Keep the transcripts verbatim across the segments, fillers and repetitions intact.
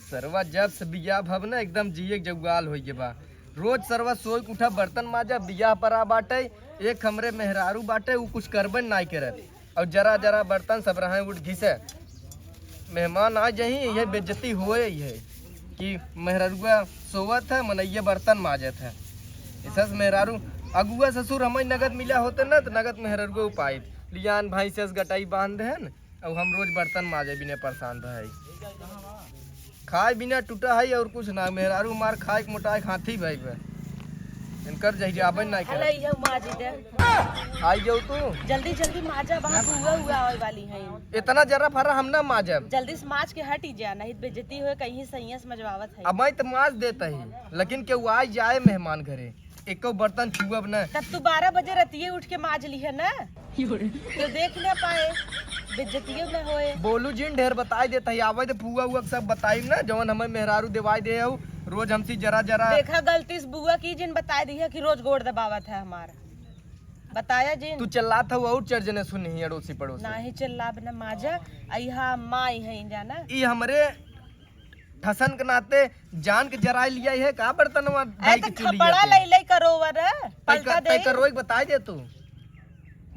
सरवा जब से बियाह भव न एकदम जिए के जौआल होइ गे बा। रोज सरवा सोइ के उठा बर्तन माजा, बियाह पर आ बाटे, एक हमरे मेहरारू बाटे, उ कुछ करबे नाई करत। और जरा जरा बर्तन सब रहे उठ घिसे। मेहमान आ जही, यह बेइज्जती होए ही है कि मेहररुआ सोवत है, मनैया बर्तन माजत है। इसस मेहरारू अगुआ ससुर हमें नगद मिला होते ना तो नगद मेहररुआ उपाइत। लियान भैंस गटाई बांध देहन, अब हम रोज बर्तन माजे बिना परेशान रहे। खाए बिना टूटा है और कुछ ना, मेहरारू मार खाए के मोटाए के हाथी भाई बे। इनकर जहियाबे ना करे। हले इहे माजी दे। आई जाऊ तू। जल्दी जल्दी माजा, वहाँ बुआ हुआ आवे वाली है। इतना जरा फरा हम ना माजब। जल्दी से माज के हटी जा, नहीं तो बेइज्जती होए, कहीं सैया समझवावत है। अब मैं तो माज देता ही, लेकिन केहू आ जाए मेहमान घरे, एको बर्तन छुअब न। तब तू बारह बजे रतिये उठ के माज लिहे न, तो देख न पाए, बेइज्जतियो न होए। बोलू जिन ढेर बताई देता ही, आवे तो फुआ उआ के सब बताई न, जवन हमें मेहरारू देवाई दे हऊ, रोज हमसी जरा जरा। देखा गलती से बुआ की जिन बताई दी है कि रोज गोड़ दबावत है हमार, बताया जिन। तू चिल्लात हऊ और चार जने सुनी ही अड़ोसी पड़ोसी। नाही चिल्लाब न माजा, अइहा माई है जाना। ई हमरे ठसन के नाते जान के जराई लिया है का बर्तनवा ए, भाई तो के चूल्हिया खपड़ा पे? लई लई करोवर, तै पलटा क-, तै दे। करोई बताई दे तू,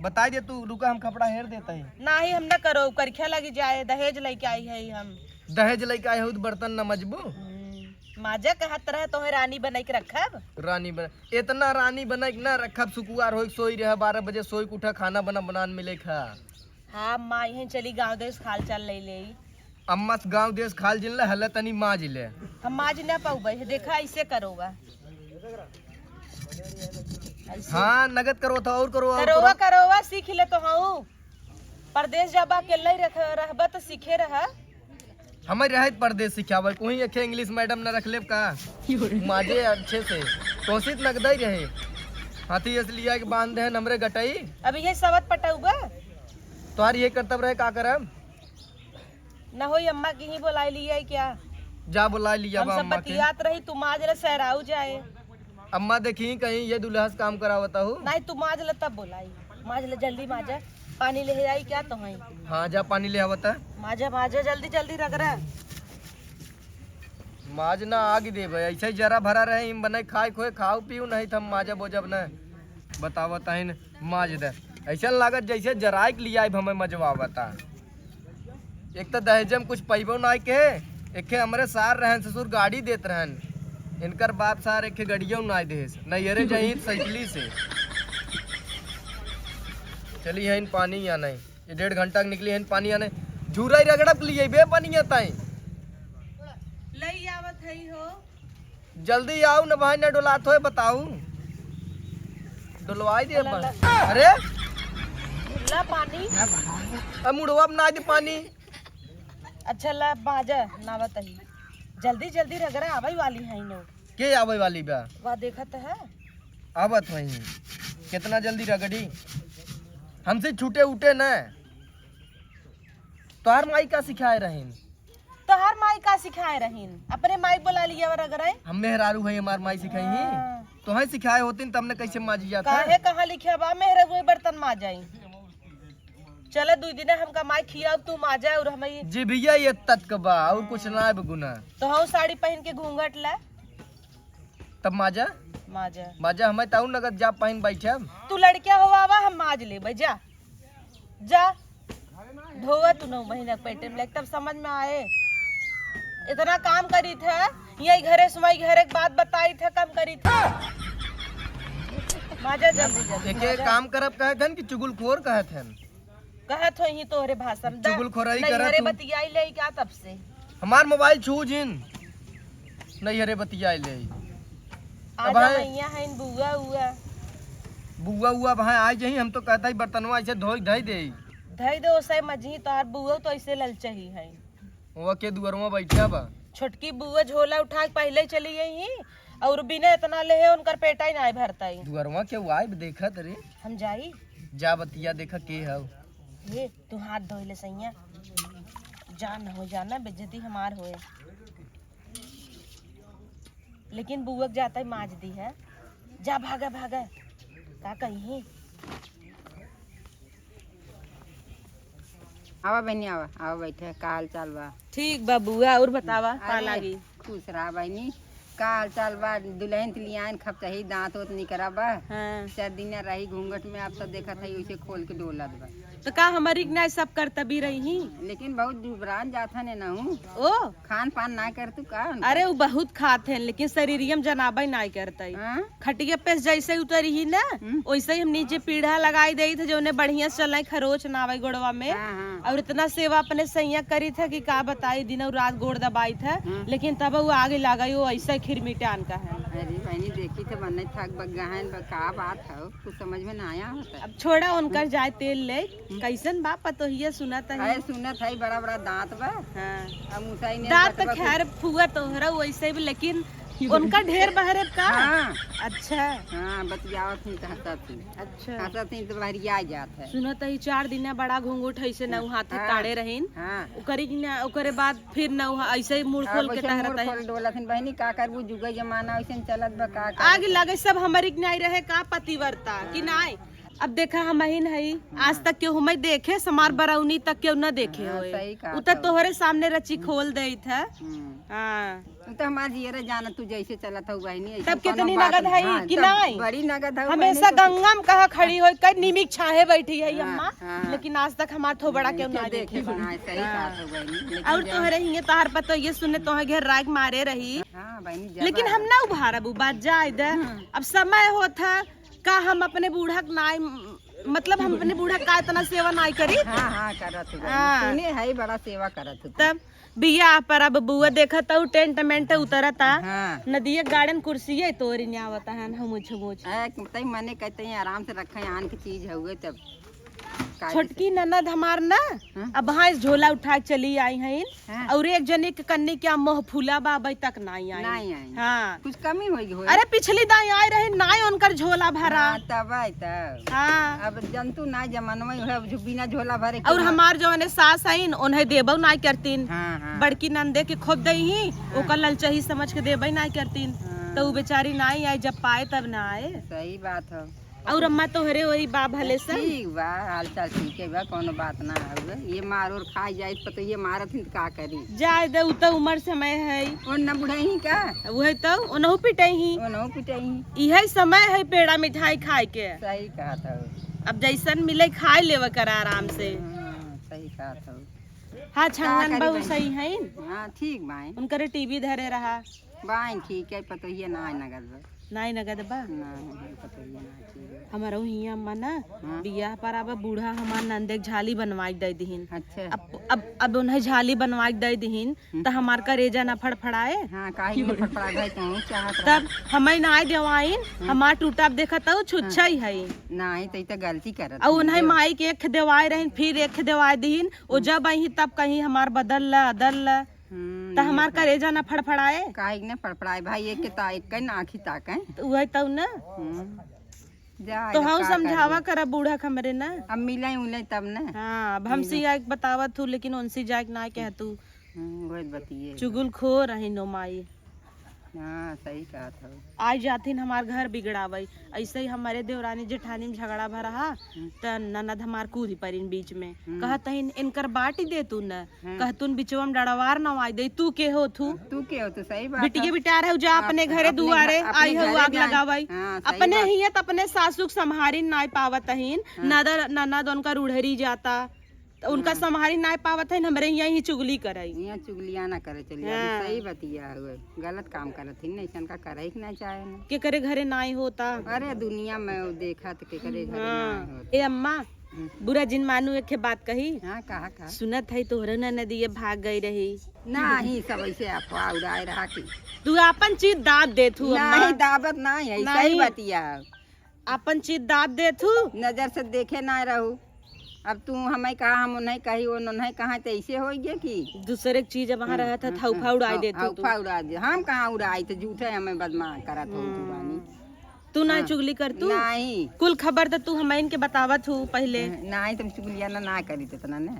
बताई दे तू, रुका हम खपड़ा हेर देता है। नाही हम ना करो, करख्या लगी जाए, दहेज लइके आई है हम। दहेज लइके आए हो तो बर्तन न मजबू? हम्म, माजा कहत रहे तोहे रानी बनाई के रखब। रानी बना, इतना रानी बनाई के ना रखब, सुकुआर होई के सोई रहे, बारह बजे सोई के उठा, खाना बना बनान मिले खा। हाँ, अम्मा, यहीं चली गाँव देश खाल चाल ले ले। अम्मा से गाँव देश खाल जिन ले, हले तनी माज ले। हम माज ना पाउबे, हे देखा, ऐसे करोगा। ऐसे। हाँ, नगद करो था और करो, और करोवा, करो। करोवा, सीख ले तो हूँ। परदेश जाबा, अकेले ही रह-, रहबा तो सीखे रहा। हमें रहे परदेश सिखावे, कोई एके English madam न रख लेब का? माजे अच्छे से, कोशिश नगदा ही रहे। हाथी असलिया के बांध है नमरे गटई। अब ये सवत पटउबा? तोहार ये करतब रहे, का करब? न होई, अम्मा की ही बोलाई लिया है क्या? जा बोलाई लिया हम बा सब अम्मा के। बतियात रही, तू माज ले सहराऊ जाए। अम्मा देखी कहीं ये दुल्हा से काम करावता हूँ। नहीं, तू माज ले तब बोलाई। माज ले, जल्दी माजा। पानी ले आई क्या तो है? हाँ, जा पानी ले आवता। माजा, माजा, जल्दी, जल्दी रगड़ा। माज ना आग देबे, ऐसे ही जरा भरा रहे, इम बने खाए खोए, खाऊ पीऊ, नहीं तो हम माजा बोजब न। बतावत आइन माज दे। ऐसा लागत जैसे जराए के लिया आइब, हमें मजवा बता। एक तो दहेजे में कुछ पैबो ना के, एके हमरे सार रहन, ससुर गाड़ी देत रहन। इनकर बाप सार एके गड़ियो ना देस, नैहरे जाई साइकिली से। चली है इन पानी या नहीं, ये डेढ़ घंटा के निकली है इन पानी या नहीं। झूरा ही रगड़ब के लिए बे पानी या ताई। लई आवत है हो। जल्दी आऊ न भाई, न डोलात होए बताऊ। डोलवाई दे ला, अपन। ला। अरे ला पानी। अब मुड़वा में ना दे पानी। अच्छा ला बाजा ना बताई। जल्दी जल्दी रगड़ा आवे वाली है नो। के आवे वाली बा? वाह देखत है। आवत वही। कितना जल्दी रगड़ी। हमसे छूटे उठे न। तोहार माई का सिखाए रहीन? तोहार माई का सिखाए रहीन? अपने माई बोला लिया वर अगर है। हम मेहरारू है, हमार माई सिखाई ही। हाँ। तोहे सिखाए होतीन तब न कैसे माजी जात है? काहे कहाँ लिखे बा मेहरारू बर्तन माजाई? चले दुई दिन हमका माई खियाओ, तू माजा और हमें जी भैया ये तक बा और कुछ ना है गुना। तो हम साड़ी पहन के घूंघट ला। तब माजा? माजा। माजा हमें ताऊ नगद जा पहन बैठब। तू लड़किया हो आवा, हम माज लेबे, जा। जा। धोवा तू नौ महीना के पेटे में लेके तब समझ में आए। इतना काम करी थे, यही घरे सुमाई घरे के बात बताई थे, कम करी थे। माजा जल्दी जल्दी, एक एक माजा। काम करब कहत हन कि चुगलखोर कहत हन। कहत होई ही तोहरे भाषा में। द-, चुगलखोराई नहीं, करत अरे हूँ। बतियाई ले क्या तब से? हमार मोबाइल छू जिन। नहीं, अरे बतियाई ले। आज अब आए। मैया है इन बुआ हुआ। बुआ हुआ अब हाँ आ जही, हम तो कहता ही बर्तनवा ऐसे धोई धई दे। धई दे ओसे मजही, तोहार बुआ तो ऐसे ललचही है। वो के दुअरवा बैठा बा। छोटकी बुआ झोला उठा के पहले ही चली गई ही और बिना इतना ले है उनकर पेटा ही ना भरता ही। दुअरवा के वाइब देखत रे। हम जाई। जा बतिया देखा के हव। हे, तू हाथ धोइले सैया। जा न हो जाना, बेइज्जती हमार होए। लेकिन बुआ के जाता ही माज दी है। जा भागा, भागा। का कही? आवा बहिनी, आवा, आवा, बैठे। का हाल चाल बा? ठीक बा बुआ, और बतावा, का अरे, लागी? खुश रहा बहिनी। का हाल चाल बा? दुल्हन त लियाइन, खप चाही, दांत ओत निकरा बा। हाँ। चार दिन रही घूंघट में, आप तो देखत है, वैसे खोल के डोलत बा। तो का हमारी के नाई सब करतबी रही? लेकिन बहुत दुबरान जात है ने नहू। ओ? खान पान ना कर तू का उनका? अरे, उ बहुत खात हैं, लेकिन शरीरियम जनाबे नाई करतई। हाँ? खटिया पे से जैसे ही उतरी ही ना, हम्म। वैसे ही हम नीचे पीढ़ा लगाई देई थे, जौने बढ़िया से चले, खरोच ना आवे गोड़वा में। हाँ, हाँ। और इतना सेवा अपने सैया करी थे कि का बताई, दिन और रात गोड़ दबाई थे, हम्म। लेकिन तब वो आगे लगा, वो ऐसा खिरमिटान का है। अरे बहिनी, देखी थे बन्ने थक बग गहन बा, का बात है, कुछ समझ में ना आया होता। अब छोड़ा, उनकर जाए तेल ले। हम्म। कैसन बा पतोहिया? सुनत है। अरे सुनत है, बड़ा बड़ा दांत बा। हाँ। अब मुसाई ने दांत तो बतबा खैर फुआ तोहरा वैसे भी, लेकिन उनका ढेर बहरे का? हाँ। अच्छा। हाँ, बतियावत ही तो हंसत ही। अच्छा। हंसत ही तो बहरिया जात है। सुनत ही चार दिन बड़ा घूंघट है से ना, हाँ, हाथ हाँ, ताड़े रहीन। हाँ। ओकरी के ना, ओकरे बाद फिर ना, ऐसे ही मुड़ अब खोल के ऐसे मुड़ टहरत है। खोल डोलत ही बहिनी, का करबू, जुगे जमाना ऐसे चलत बा, का आग करबू? लगे सब हमरी के नाई रहे का पतिव्रता, कि हाँ। नाई? अब देखा, हम ही नहीं, आज हाँ। तक केहू मैं देखे, समार बरौनी तक केहू न देखे हाँ, होए। सही कहा उ तो तो। तोहरे सामने रची खोल देत है। हम्म। हाँ। उ तो हमार जियरे जाना, तू जैसे चलत हऊ बहिनी, ऐसे तब कोनो कितनी बात नगद नहीं। है हाँ, कि तब नहीं? बड़ी नगद है, हमेशा बहिनी, कुछ गंगा में कहा खड़ी होई, कई नीमिक छाहे बैठी है हाँ, अम्मा, हाँ। लेकिन आज तक हमार थोबड़ा केहू ना देखे देखे। बा। हाँ, सही हाँ। बात है बहिनी, लेकिन और जब तोहरे हिये तोहार पतोहिया सुने तोहे घेर राग मारे रही। हाँ, बहिनी, जब लेकिन आ- हम ना उभारब, उ बात जाए दे। हम्म। अब समय होत है, का हम अपने बूढ़ा के नाई, मतलब, हम अपने बूढ़ा का इतना सेवा नाई करी? हाँ, हाँ, करत हो बहिनी। हाँ। सुने है, बड़ा सेवा करत हो। तब बियाह पर अब बुआ देखत हऊ, टेंट मेंट उतरता। हाँ। नदिया गार्डन कुर्सी है, तोरी न्यावता है, हम उछ मुछ। ए, तई मने कहते हैं, आराम से रखे, आन के चीज हुए तब। का छोटकी ननद हमार ना, हाँ? अब हाँ, इस झोला उठा के चली आई हैं। हाँ। और एक जने के कन्नी क्या मोह फूला बा, अबे तक नाई आई। नाई आई। हाँ। कुछ कमी होई होई। अरे, पिछली दाई आई रही, नाई उनकर झोला भरा। हाँ, तब आई तब। हाँ। अब जंतु ना जमानवा ही है, जो बिना झोला भरे के और ना। हमार जौने सास आइन, उन्हें देबो नाई करतीन। हाँ, हाँ। बड़की नंदे के खूब दई ही, हाँ। ओकर ललचही समझ के देबे नाई करतीन। हाँ। तो उ बेचारी नाई आई, जब पाए तब ना आए। सही बात है। और अम्मा तोहरे वही बा भले सन? ठीक बा, हाल चाल ठीक है बा, कोनो बात ना हउवे। ये मार और खा जाए तो ये मारत ही तो का करी? जाए दे, उ तो उम्र समय है। ओन ना बुढ़ाई ही का? वही तो, ओनहु पिटई ही। ओनहु पिटई ही। इहे समय है पेड़ा मिठाई खाए के। सही कहत हऊ। अब जैसन मिले खाए लेवे कर आराम से। हम्म, सही कहत हऊ। हाँ, का छंगन करी बहू बहिन? सही है। हाँ, ठीक बाई। उनकरे टीवी धरे रहा। बाई ठीक है, पतोहिया ना है नगद बा। नाई नगद बा? नाई, पतोहिया ना है, ठीक है। हमारा हियाँ अम्मा ना, हाँ। बियाह पर आबा बूढ़ा हमार नंदे के झाली बनवाई दे दिहिन। अच्छा। अब, अब, अब उन्हें झाली बनवाई दे दिहिन, हम्म। त हमार करेजा ना फड़फड़ाए। हाँ, काहे के फड़फड़ाए भाई, तू चाहत रहा। तब हमें ना आए देवाइन, हम्म। हमार टूटा अब देखत हऊ, छुच्छा ही है। नाई, त ई त गलती करत और ही उन्हें जो। माई के एक देवाए रहिन, फिर एक देवाए दिहिन, ओ हम्म। जब आई तब कहीं हमार बदल ला, अदल ला। हम्म, त ये हमार तो करेजा ना फड़फड़ाए। काहे के ना फड़फड़ाए भाई, एक के ता-, एक के ना आँखी ताके। त उहे तउ ना। हम्म। जा, तो अब हम का समझावा करबू? करा बूढ़ा के हमरे ना। अब मिले उले तब ना। हाँ, अब हमसे मिले। आके बतावत हूँ, लेकिन उनसे जाके ना कह तू। हम्म, वही बतिये। चुगलखोर रही नो माई। हाँ, सही कहत हऊ। आई जाथिन हमार घर बिगड़ावई। ऐसे ही हमारे देवरानी जेठानी में झगड़ा भा रहा, हम्म। त ननद हमार कूदी परिन बीच में। हम्म। कहत हईन, "इनकर बाटी दे तू न।" हम्म। कहतुन, "बिचवा में डड़वार नवाई दे, तू के हो थू?" तू के हो थू, सही बात बिटिया है। बिटार है, जा आप-, अपने घरे अपने दुआरे, घर, अपने आई है घरे आग जाए। लगावई। हाँ, सही अपने बात। हियत अपने सासू के संभारी नाई पावत हईन, हाँ। नदर, ननद उनकर उड़हरी जाता। त उनका हाँ। संभारी नाय पावत है, हमरे हियाँ ही चुगली करई। हियाँ चुगलिया ना करे चली, अभी हाँ। सही बतिया हुए, गलत काम करत ही, नहीं इनका करे के ना चाहे ना। केकरे घरे नाय होता। अरे दुनिया में वो देखा त केकरे घरे हाँ। नाय होता। ए अम्मा, हम्म। बुरा जिन मानू एक बात कही। हाँ, कहा, कहा। सुनत है तोहरे ननदिये भाग गई रही। नाही, सब ऐसे अफवाह उड़ाए रहा कि तू आपन चीज दाब देत हू अम्मा। नहीं, दाबत नहीं है, सही नहीं। बतिया। आपन चीज दाब देत हू। नजर से देखे ना रहू। अब तू हमें कहा, हम उन्हें कही, वो उन्हें कहा, तो ऐसे हो गया कि दूसरे के चीज वहाँ हम्म, रहत है, हम्म, थौफा हम्म, उड़ाई थौ-, देत हू तू। थौफा उड़ा दे। हम कहाँ उड़ाई, तो झूठे हमें बदमा करत हो तू हम्म। रानी। तू ना हाँ। चुगली कर तू? नहीं। कुल खबर तो तू हमें इनके बतावत हू पहले। नहीं, तुम चुगलिया ना, ना करी तो इतना ने।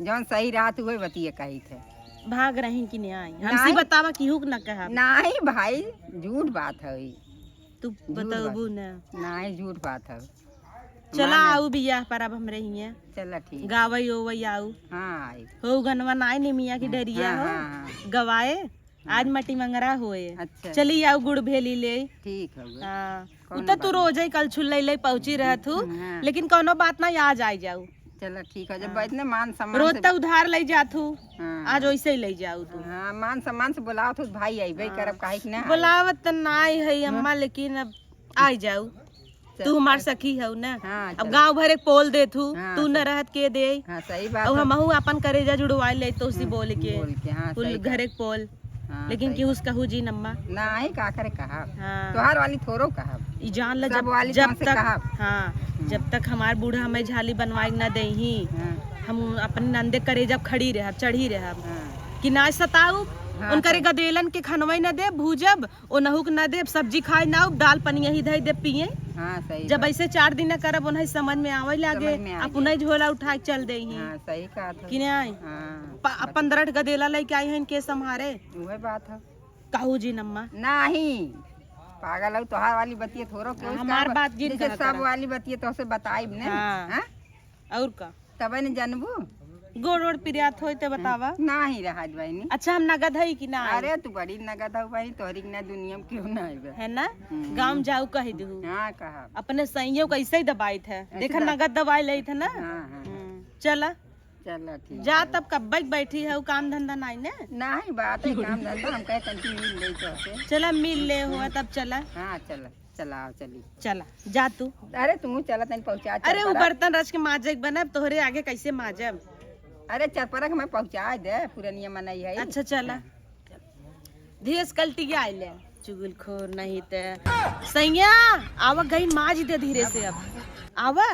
जौन सही रहत हुए बतिया कही थे। भाग रही कि नहीं आई? हमसे नहीं। बतावा केहू के ना कहा। नहीं भाई, झूठ बात है। तू झूठ बतबू बात। ना। नहीं, झूठ बात है। चला मान आऊ बियाह पर अब हमरे हियाँ। चला ठीक। गावई ओवई आऊ। हाँ, आई। हो गनवा नाई निमिया की डरिया हाँ, हो। हाँ, हाँ। गवाए। आज मटी मंगरा होए। अच्छा। चली आऊ गुड़ भेली ले। ठीक हउवे। हाँ। कौनो उ त तू बात रोज ही कल छुल ले ले पहुँची रहत हूँ। हाँ। लेकिन कौनो बात ना, आज आई जाऊ। चला ठीक है, जब हाँ। इतने मान सम्मान रोज से त उधार ले जात हूँ। हाँ। आज वैसे ही ले जाऊ तू। हाँ, मान सम्मान से बोलावत हूँ, भाई अइबे हाँ। करब, काहे कि ना आई? बोलावत त नाई है हाँ। अम्मा, लेकिन अब आई जाऊ। चल, तू हमार चल। सखी हऊ ना। हाँ, अब चल। गाँव भरे के पोल देत हूँ, हाँ, तू न चल। रहत के दे। हाँ, सही बात अब है। हमहू अपन करेजा जुड़वाए ले तो उसी हम्म, बोल के। बोल के, हाँ, कुल सही घरे बात। के पोल। हाँ, लेकिन सही केहू से बात। कहू जी नम्मा। नाहीं, का करे कहब। हाँ। तोहार वाली थोरो कहब। ई जान ल सब जब, वाली जब तोहसे तक, कहब। हाँ, हम्म। जब तक हमार बूढ़ा हमें झाली बनवाए न देही, हाँ। हम अपने नंदे करेजा खड़ी रहब, चढ़ी रहब। हाँ। कि ना सताऊ, हाँ, उनकरे सही। गदेलन के खनवई न दे, भूजब, ओनहु के ना देब, सब्जी खाए ना, दाल पनिया ही धई देब पिए। हाँ, सही जब बात। ऐसे चार दिन न करब, उन्हें समझ में आवे लागे, समझ में आ अपने जाए। झोला उठा के चल देही। हाँ, सही कहत हो। कि नहीं? हाँ। प-, अब पंद्रह ठे गदेला लेके आई हैं, के संभारे? उहे बात है। कहू जी नम्मा। नहीं, पागल हो, तोहार वाली बतिया थोरो के उसका हमार अब बात जिन जैसे कहत सब रहा। वाली बतिया तोहसे बताइब ने। हाँ। हाँ? और का? तबे न जानबू। गोड़ ओड़ पिरियात होई ते बतावा। नाही रहत बहिनी। अच्छा, हम नगद हई कि ना? अरे, तू बड़ी नगद हऊ बहिनी, तोहरी के ना दुनिया में केहू ना आइबे। है ना? हम्म। गाँव जाऊ कह दू। हाँ, कहब। अपने सैयों को ऐसे ही दबाइत है। ऐसे देखा, दब- नगद दबाई लेत है ना? हाँ, हाँ। हम्म, चला। चला, ठीक जा है। तब कब्बे के बैठी है, काम धंधा नाई ने? नाही, बात है काम धंधा, हम कहे तनकी मिल ले तो से। चला, मिल ले हुआ तब चला। हाँ, चला। चलाओ, चली। चला, जा तू। अरे, तू चला, तनी पहुँचा अरे, उ चरपरक। बर्तन रच के माजे के बनब, तोहरे आगे कैसे माजब? अरे, चरपरक हमें पहुँचा दे, पुरनिया मनई है। अच्छा, चला। हाँ। धीरे से कल्टी के आइले। चुगलखोर नहीं ते। सैया, आवा गई माज दे धीरे से अब। आवा।